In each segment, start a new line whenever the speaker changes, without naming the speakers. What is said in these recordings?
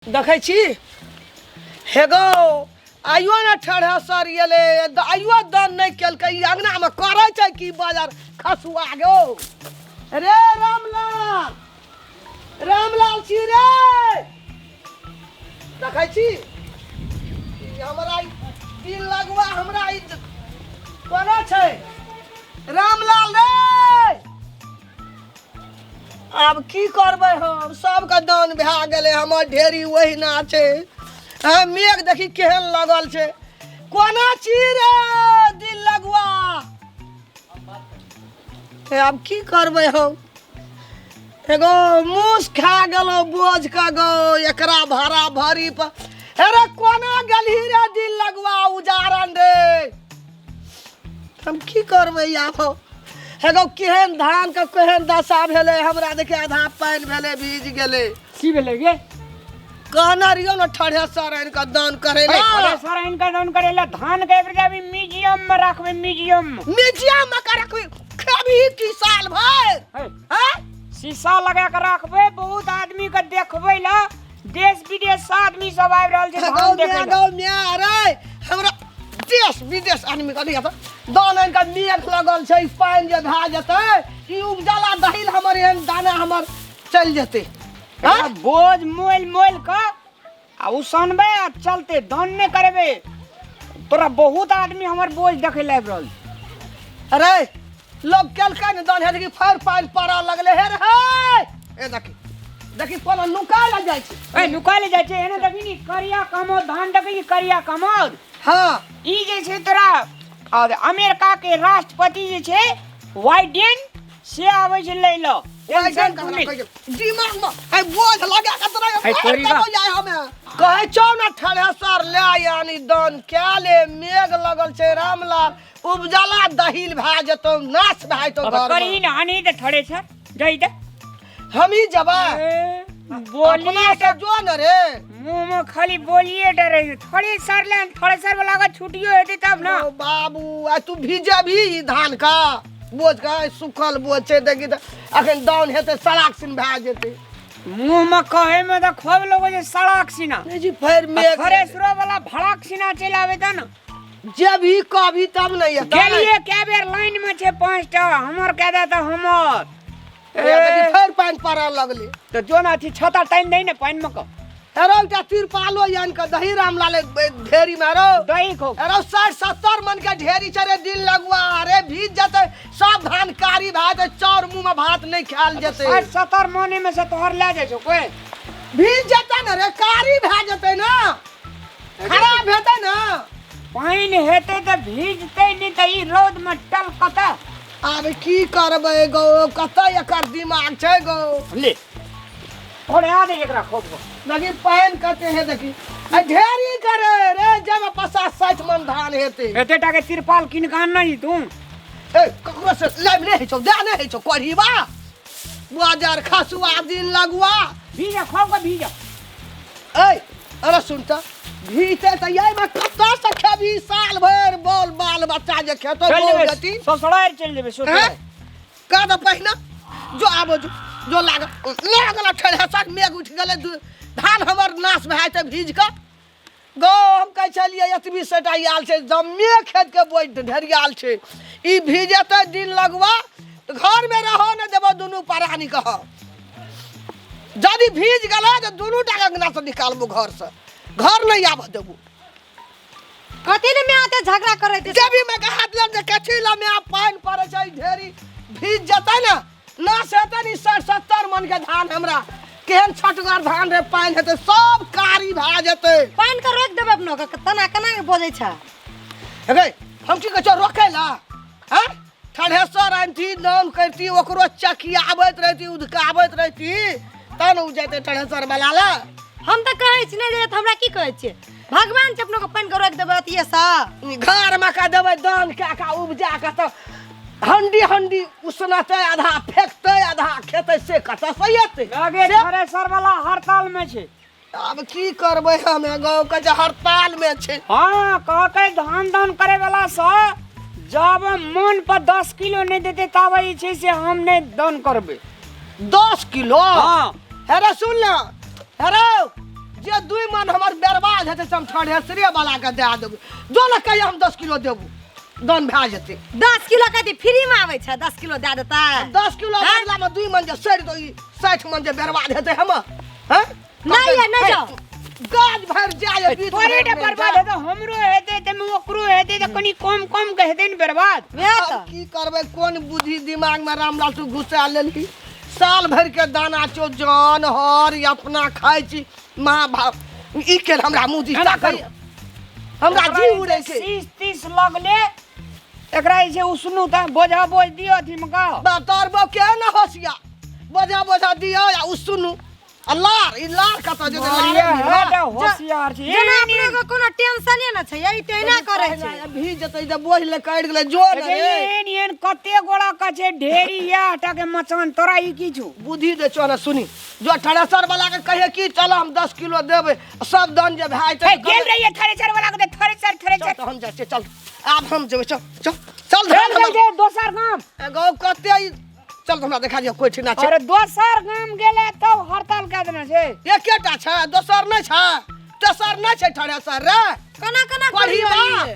देखै छी हे गो, आइयो ने ठढ़ेसर एलै, आइयो दान नहि केलकै। ई अङ्गनामे करै छै की बाजार खसुआ गो? रे रामलाल, रामलाल छी रे? देखै छी ई हमरा ई दिन लगवा हमरा ई कोना छै रामलाल रे? आब की करबै हम? सबके दान भए गेलै, हमर ढेरी ओहिना छै। हँ, मेघ देखी केहन लगल छै। कोना छी रे दिल लगुआ? हे, आब की करबै हम? एगो मूस खा गेलौ बोझ के गो एकरा भाड़ा भरी पर। हे रे, कोना गेलही रे दिल लगुआ उजारन रे? हम की करबै आब? हे गो, केहन धान के केहन दशा भेलै हमरा देखिए, आधा पानि भेलै, भीज गेलै।
की भेलै गे?
कहने रहियो ने ठढ़ेसर आनि कऽ दान करै
ए,
लए।
थोड़े सर इनका दान करे ला धान के एबरी अभी म्यूजियम में रखबे, म्यूजियम में।
म्यूजियम में का रखबी? खेबही की साल भरि?
हे,
हैं?
शीशा लगा के रखबे, बहुत आदमी के देखबे ला। देश विदेश से आदमी सब आबि रहल छै धान देखै ला।
गौ म्या, अरे हमरा देश विदेश आदमी के नहीं दान आनि कऽ मेघ लगल छै, पानि जे भए जेतै, ई उपजला दहिल हमर एहन दाना हमर चलि जेतै।
एकरा बोझ मोल मोल के आ उसनबै आ चलते दान नहि करेबै। तोरा बहुत आदमी हमर बोझ देखै लए आबि रहल छै।
अरे लोग केलकै ने दान, हे देखी फेर पानि पड़ऽ लगलै। हे रे हे, ए देखी देखी कोनो नुका लए जाइ छै।
ए, नुका ले जाइ छै। एने देखी नी करिया कमोद धान, देखी नी करिया कमोद?
हाँ।
ई जे छै तोरा और अमेरिका के राष्ट्रपति जे छै वाइडेन से आबै छै लै लऽ। टेंशन तू नहि।
दिमाग में है बोझ लगा के तोरा
है तोरी बा।
जाय हमे कहै छौ ने ठढ़ेसर ले यानी दान क्या ले। मेघ लगल छै रामलाल, उपजला दहिल भए जेतौ, नाश भए जेतौ
अब
घर में।
करही ने आनी तऽ थोड़े छै जाइ तऽ।
हमही जेबै।
ए, बोलिए।
अपना से जो न रे।
मुंह में खाली बोलिए डरे छै। थोड़े सर ले, थोड़े सर वाला के छुट्टियो हेतै तब ना।
ओ बाबू, आ तू भीजेबही ई धान का बोझ का? सुखल बोझ छै, देखी तऽ अखन दाउन हेतै सड़ाक सिन भए जेतै।
मुंह में कहे में तऽ खूब लोग जे सड़ाक सीना।
नहीं जी, फेर मेघ
थोड़े वाला भड़ाक सीना चलि आबै तऽ ने।
जेबही कभी तब नहि एतै।
गेलिए कए बेर, लाइन में छै 5टा, हमर कए दे तऽ हमर।
ए, देखी फेर पानि पड़ऽ लगलै।
तऽ जो ने अथी छता तानि दै ने पानि में कऽ।
अरे एकटा तिरपालो आनि कऽ दही रामलाल ढेरी में रो।
दही खो।
अरे 60-70 मन के ढेरी छै रे दिल लगुआ। अरे भीज जेतै सब धान, कारी भए जेतै चाउर, मुँह में भात नहि खायल जेतै।
60-70 मने में से तोहर लए जाइ छौ कोइ?
भीज जेतै ने रे, कारी भए जेतै ने, खराब हेतै ने।
पानि हेतै तऽ भीजतै नहि तऽ ई रौदमे टलकतै।
आब की करबै गौ? कतऽ एकर दिमाग छै गौ?
ले थोड़े आ दे एकरा खोप गो।
देखी पानि कते हे, देखी आ ढेरी करे रे, जब 50-60 मन धान हेतै।
एते टा के तिरपाल कीन कऽ आनने ही तू?
ए, ककरो से लाइब नहि होइ छौ, दे नहि होइ छौ कढ़ीबा बाजार खसुआ दिन लगुआ।
भीजा खोप के भीजा।
ऐ अरे सुन तऽ, भीते तऽ एहिमे कतऽ से खेबही साल भरि? बोल, बाल बच्चा जे खेतौ
चल
बौल
जेबै
बेटी।
ससुरारि चलि जेबै ससुरारि।
हैं? कह दऽ पहिने जो, आबो जो, जो लागल लागल ठेढ़ेसर मेघ उठि गेलै, धान हमर नाश भए जेतै भीज कऽ गौ। हम कहै छलियै एतबी सेटा आयल छै, जम्मे खेतके बोझ ढेरियाल छै। ई भीजेतै दिन लगवा तऽ घरमे रहऽ नहि देबो दुनू परानी कह। यदि भीज गेलै तऽ दुनू टा अंगनासँ निकालबो, घरसँ घर नहि आबऽ देबो।
कथी ले में आते झगड़ा करे थे?
जब भी मैं हाथ लग जे कथी ला में पानि पड़ै छै, ढेरी भीज जेतै ने, नाश हेतै ने। 60-70 मन के धान हमरा, केहन छटगर धान रे, पानि हेतै सब कारी भए जेतै।
पानि के रोक देबै अपनो के, तना केना के बजै छै?
हे गै, हम की कहै छौ रोकै ला? हैं, ठढ़ेसर आनती दान करती, ओकरो चकियाबैत रहती, उधकाबैत रहती, तब ने उ जेतै ठढ़ेसर वाला ला।
हम तऽ कहै छी नहि तऽ हमरा की कहै छियै? भगवान छै, अपनो के पानि के रोकि देबै अथिये सँ?
घरमे का देबै दान कए कऽ उपजा कऽ तऽ हंडी हंडी उसनतै, आधा फेकतै आधा खेतै, से कतऽसँ एतै?
लगे थ्रेसर वाला हड़ताल में छै।
आब की करबै हम गाँव के जे हड़ताल में छै?
हाँ, कहकै धान दान करे वाला से जब मन पर 10 किलो नहीं देते तब जे छै से हम नहीं दान करबै।
10 किलो?
हाँ।
हे रे सुन ले, हे रे जे हेतै से हम ठढ़ेसरे वाला के दए देबै। जो ने कहिया हम 10 किलो देबू, दान भए जेतै।
10 किलो कथी फ्री में आबै छै? 10 किलो दए देतै।
10 किलो बदला में 2 मन जे सड़ि दो, 60 मन जे बर्बाद हेतै हमर। हैं?
नहीं है, नहीं जाओ।
गाज भरि जाय, बीच
तोरे
भरि
टा
नहि
बर्बाद
जाय।
हेतै, हमरो हेतै, तऽ ओकरो हेतै, तऽ कनि कम कम के हेतै ने बर्बाद।
वएह
आब
तऽ।
की करबै, कोन बुद्धि दिमाग में रामलाल तू घुसा लेलही? साल भरि के दाना छौ, जन हर ई अपना खाइ छी। माँ बाप ई के हमरा मुँह दिस
एना
ताकै,
करू।
हमरा जी उड़ै छै।
30 30 लगले एकरा जे छै उसनू तऽ बोझा बोझ दियौ अथी मे का।
बाप तोर बाप के न होशिया, बोझा बोझा दियौ आ उसनू आ लार, ई लार कतऽ जेतै? लारे
बढ़िया
मिलबा।
है तऽ होशियार छै।
जेना अपने के कोनो टेंशने न छै, ई तऽ एना करै छै।
भीज जेतै जे बोझ ले कटि गेलै जो ने रे।
एहन एहन कते गोड़ा का छै ढेरी या हटा के मचान तोरा ई की छौ?
बुद्धि दे छौ ने, सुनी जो थ्रेसर वाला के कहिए कि चलो हम 10 किलो देबै, सब दान जे भए जेतै।
हे, गेल रहिए थ्रेसर वाला के, थ्रेसर थ्रेसर।
चल तऽ हम जाइ छियै, चल आब हम जेबै, चल चल चल।
चल
धान
चल
हमर
चल दोसर गाम।
एगो कते ई, चल तऽ हमरा देखा दियौ कोइ ठिना छै।
अरे दोसर गाम गेले तब हड़ताल कए देने छै।
एकेटा छै, दोसर नहि छै, तेसर नहि छै थ्रेसर रे।
केना केना
कोढ़ी बा।
करियै?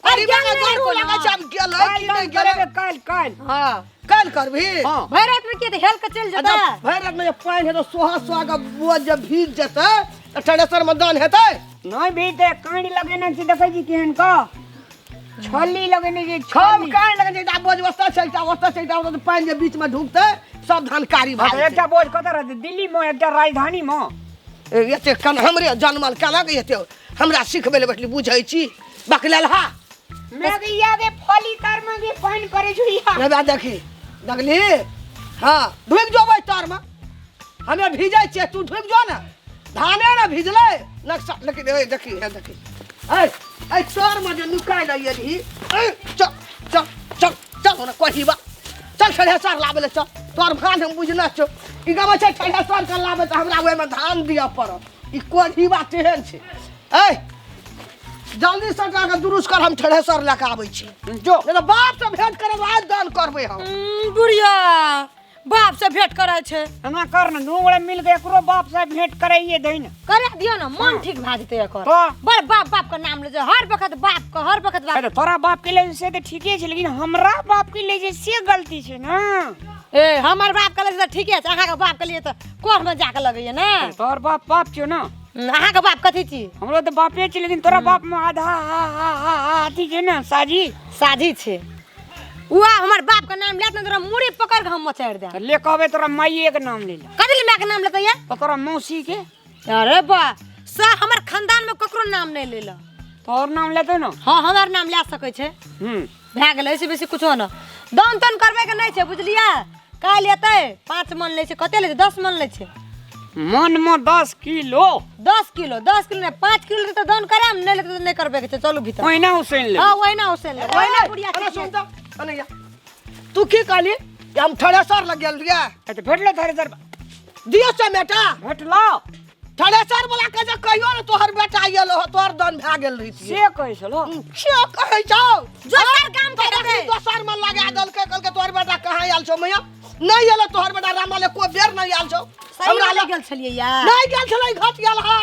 कोढ़ी बा
गेल नहि
गरू
कोनो।
लगै छै, आब गेलै
काल्हि
कि नहि
दान
गेलै?
करेबै, काल्हि काल्हि।
हँ।
काल्हि करबही?
हँ।
भरि राति में की हेतै? हेल के चलि
आ
जेतै।
जब भरि रातिमे जे पानि हेतै, सोहा सोहा के बोझ जे भीज जेतै तऽ थ्रेसर मे दान हेतै?
नहि भीजतै, कानि लगेने छी, देखै छी केहन का छल्ली लगेने छी।
हम
छल्ली
कानि लगेने छी, एकटा बोझ ओतऽ छै, एकटा ओतऽ छै, एकटा ओतऽ छै, पानि जे बीच मे ढुकतै सब धान कारी भए
हँ, तऽ
जेतै।
एकटा बोझ कतऽ रहतै? दिल्ली मे, एकटा राजधानी मे।
ए, एते कन हमरे जनमल केना के एते हमरा सिखबै लए बैठली, बुझै छी बकलेलहा।
मैं के या के फली तर में के पानि पड़ै छौ या।
रे देखी देखली, हाँ ढुकि जेबै तरमे, हमे भीजै छियै, तू ढुकि जो ने, धाने ने भीजलै नक्शा। लेकिन ए देखी, हे देखी, ए ए तरमे जे नुकाय लए एलही, ए चल चल चल चल ओने कहिबा, चल थ्रेसर लाबै लए चल। तोहर भान हम बुझना छौ, ई गबै छै थ्रेसर के लाबै तऽ हमरा ओहिमे धान दिअ पड़त। ई कोढ़ीबा तेहन छै। ए जल्दी से जाके दुरुस्त कर, हम थ्रेसर लए कऽ आबै छी।
जो।
नहीं तऽ बाप से भेंट करब, आज दान करबै हम।
बुढ़िया बाप से भेंट करै छै।
एना कर ने, दुनू गोरा मिल के एकरो बाप से भेंट कराइए दही ने।
करा दियौ ने, मन ठीक भए जेतै एकर।
तऽ?
बड़ बाप बाप के नाम लै छै हर वखत, बाप के हर वखत बाप।
अरे तोरा बाप के ले से तऽ ठीके छै, लेकिन हमरा बाप के ले जे से गलती छै ने।
ए हमर बाप के ले तऽ ठीके छै, अहाँके बाप के लिए तऽ कोढ़ में जाके लगैया ने।
तोहर बाप बाप छौ ने।
अहाँके बाप कथी छी?
हमरो तऽ बापे छै, लेकिन तोरा बाप में आधा हा हा हा हा अथी छै ने, साजी।
साझी छै। उ हमर बाप के नाम लेत ने तोरा मुड़ी पकड़ के हम मचारि देब।
तऽ ले कहबै तोरा माइए के नाम ले ले।
कथी ले माय के नाम लेतै ये?
तऽ तोरा मौसी के।
अरे बा सा हमर खानदान में ककरो नाम नहीं लेला।
तोहर नाम लेतै ने?
हाँ हमर नाम ले सकै छै। भए गेलै, एहिसँ बेसी कुछो न। दान तान करबै के नहि छै, बुझलियै? काल्हि एतै 5 मन लै छै, कते लै छै? 10 मन लै छै।
मन में 10 किलो।
10 किलो, 10 किलो नहि, 5 किलो लेतै तऽ दान करायब, नहि लेतै तऽ नहि करबै के छै। चलू भीतर।
ओहिना उसैन लेबै।
हाँ ओहिना उसैन लेबै, ओहिना बुढ़िया
अरे
खिचिया।
सुन तऽ, अने या। तू की कहली? कि हम थ्रेसर लग गेल रहियै।
तऽ भेटलो थ्रेसर?
दियौ से बेटा।
भेटलो।
थ्रेसर वाला के जे कहियो ने तोहर बेटा आयल हो, तोहर दान भए गेल रहितियै।
से कहै छलो?
से कहै छौ?
दोसर काम
तोरा
करै
की दोसर में लगा देलकै, कहलकै तोहर बेटा कहाँ आयल छौ मैया? नहि एलो तोहर बेटा, रामा ले को बेर नहि आयल छौ।
सही
हमरा
में
लग
गेल छलियै यार।
नहि गेल छलै, घट गेल हा,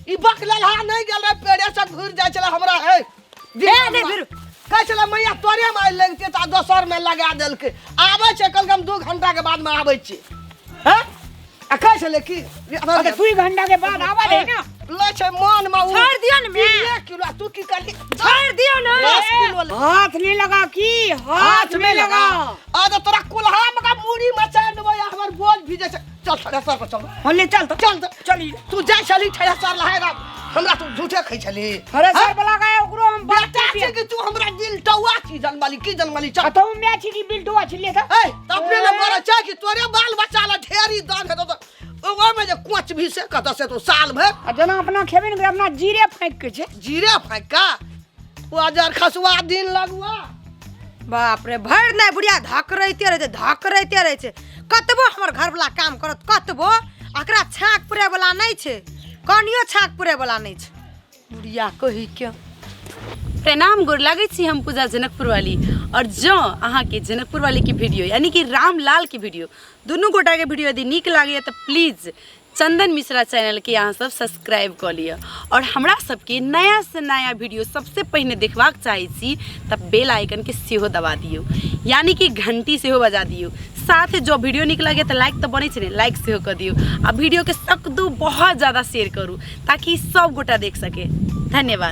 ई बकलेल हा, नहि गेल रहे, पेड़े से घुरि जाइ छलै हमरा। हे
ए, नहि भिरु।
कहै छलै मैया तोरे में आइ लगतै, तऽ दोसर में लगा देलकै। आबै छै, कहलकै हम 2 घंटा के बाद में आबै छी। हैं? आ कहै छलै की?
अच्छा, 2 घंटा के बाद आवा दे ना।
लै छै मन में उ।
छोड़ दियौ ने मैं।
1 किलो, तू की करली?
छोड़ दियौ ने।
10 किलो ले।
हाथ नहीं लगा की, हाथ नहीं लगा।
आ तऽ तोरा कुल्हा में का मूड़ी मचारि देबै, आ हमर बोझ भीजै छै। चल थ्रेसर पर चल।
हाँ, ले चल तो।
चल तो।
चली।
तू जाइ छली थ्रेसर लहाय, हमरा तू झूठे खै छली।
थ्रेसर वाला का ओकरो हम बाप
बेटा
के
छै कि तू हमरा बिलटौआ छी जनमली, की जनमली? चल।
आ तो मैं छी कि बिलटौआ छी ले था।
ए, तऽ अपने लग करै छै कि तोरे बाल बच्चा ला ढेरी दान हेतौ तऽ ओहिमे जे कोच भी से कतऽ से तो साल भरि।
आ जेना अपना खेबे ने, अपना जीरे फाँकि के छै।
जीरे फाँकि का ओ अजर खसुआ दिन लगुआ।
बाप रे, भरि नहि बुढ़िया धकरैते रहै छै, धकरैते रहै छै। कतबो हमर घरवला काम करत, कतबो एकरा छाँक पुरैवला नहि छै, कनियो छाँक पुरैवला नहि छै बुढ़िया कही के।
प्रणाम, गोर लागै छी। हम पूजा जनकपुर वाली, और जँ अहाँके जनकपुर वाली के वीडियो यानी कि रामलाल के वीडियो, दुनू गोटाके वीडियो यदि नीक लागैए तऽ प्लीज चंदन मिश्रा चैनलके अहाँ सब सब्सक्राइब कऽ लिअ आओर हमरा सबके नया से नया वीडियो सबसे पहिने देखबाक चाहै छी तऽ बेल आइकनके सेहो दबा दियौ, यानी कि घंटी सेहो बजा दियौ। साथ जो वीडियो नीक लगे तऽ लाइक तऽ बनै छै ने, लाइक सेहो कऽ दियौ आ वीडियोके सकदू बहुत ज़्यादा शेयर करू ताकि सब गोटा देख सके। धन्यवाद।